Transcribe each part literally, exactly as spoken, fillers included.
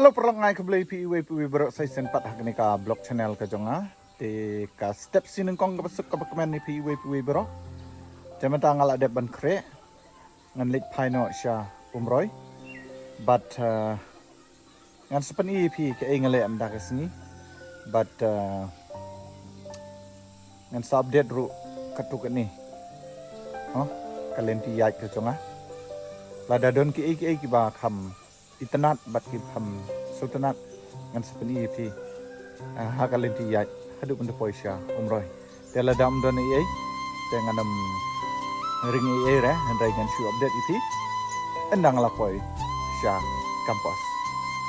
Hello paralok, nga ai khublei ïa phi iwei pa iwei baroh sa shisien pat ha kane ka vlog channel ka jong nga. Te ka step shi nyngkong kaba suk kaba kmen ïa phi iwei pa iwei baroh. Te mynta nga la dep ban khreh, ngan leit phai noh sha Umroi. But uh, ngan sa pyni ïa phi kaei nga leh mynta ka sngi. But uh, ngan sa update ruh katto katne, hooid, ka lynti ïaid ka jong nga. Lada don kiei kiei kiba kham itynnad bad kiba kham sngewtynnad, ngan sa pyni ïa phi, ah, ha ka lynti ïaid haduh ban da poi sha Umroi. Te lada ym don ei ei, te ngan ym ring ei ei re, hynrei ngan shu update ïa phi ynda nga la poi sha campus.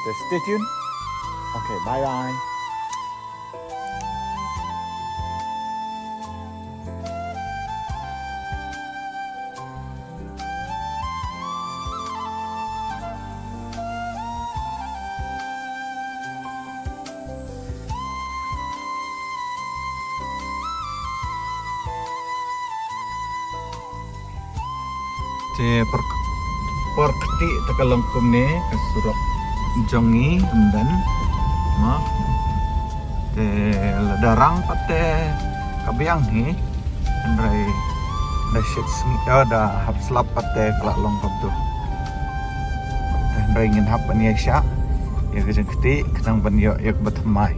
Te stay tuned. Okay, bye bye. Te por, por kti te ka long kumne ka surok jong ngi, ym don, mo. Te lada rang pat te ka biang hi, hynrei da shit sngi, eh, da hap slap pat te ka la long kumto. Te hynrei ngin hap ban ïaishah ïa ka jingkti khnang ban ïoh ïa kaba thymmai.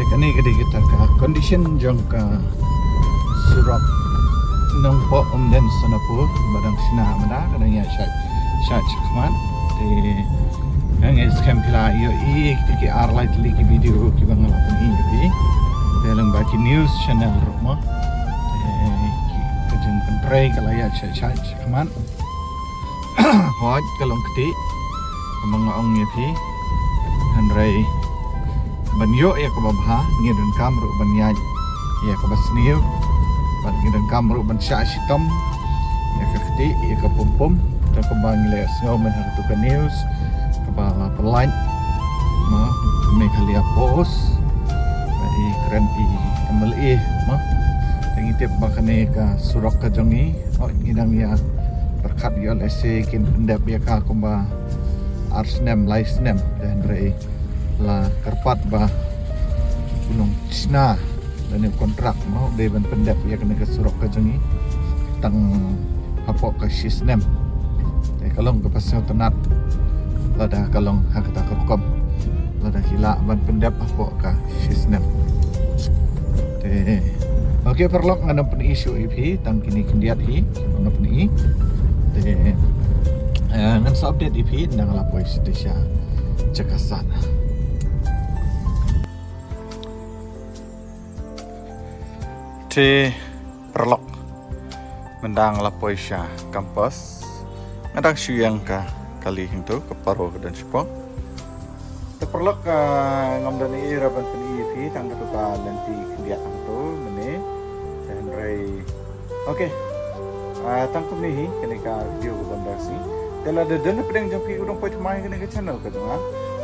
Te kane ka dei kata ka condition jong ka surok Nongpoh Umden Sonapur, ba dang shna mynta, ka dang ïa shait shait shakhmat. Te nga ngeit skhem phi la ïohi ïa kita ki ar lai tylli ki video kiba nga la pyni ïa phi. Te lyngba ki news channel ruh mo. Te ki, ka jingpyntrei ka la ïa shait shait shakhmat. Hooid, ka long kti, kumba nga ong ïa phi. Hynrei ban ïoh ïa kaba bha, ngi donkam ruh ban ïaid ïa kaba sniew, bad ngi donkam ruh ban shah shitom ïa ka kti, ïa ka pum pum. Te kumba ngi la sngew mynta ha katu ka news kaba la pyllait, mo, Meghalaya Post, ba i kren i M L A, mo. Te ngi tip ba kane ka surok ka jong ngi, oh, ngi dang ïa pyrkhat ïa lehse kin pyndep ïa ka kumba ar snem, lai snem, te hynrei la kyrpad ba u nongshna lane u kontrak, mo, u dei ban pyndep ïa kane ka surok ka jong ngi tang hapoh ka shi snem. Te ka long kaba sngewtynnad lada ka long ha kata ka rukom, lada ki lah ban pyndep hapoh ka shi snem. Te, okay, paralok, ngan ym pyni shuh ïa phi tang kine khyndiat hi, ngan ym pyni. Te, eh, ngan sa update ïa phi ynda nga la poi shatei sha Chakhesang. Te paralok, mynta nga la poi sha campus. Nga dang shu ïeng ka kali hangto, ka paro ka don shapoh. Te paralok, ah, ngam don ei ei ruh ban pyni ïa phi tang katu ka lynti khyndiat hangto mynne. Te hynrei, okay. Ah, tang kumne hi kane ka video kaba mynta ka sngi. Te lada don napdeng jong phi u nongpoi thymmai ha kane ka channel ka jong nga,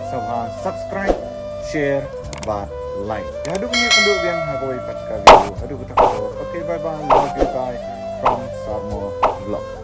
sngewbha subscribe, share bad like. Te haduh ban ïakynduh biang ha kawei pat ka video. Haduh kata ka por. Okay, bye bye. Love you guys from Sarmo Vlog.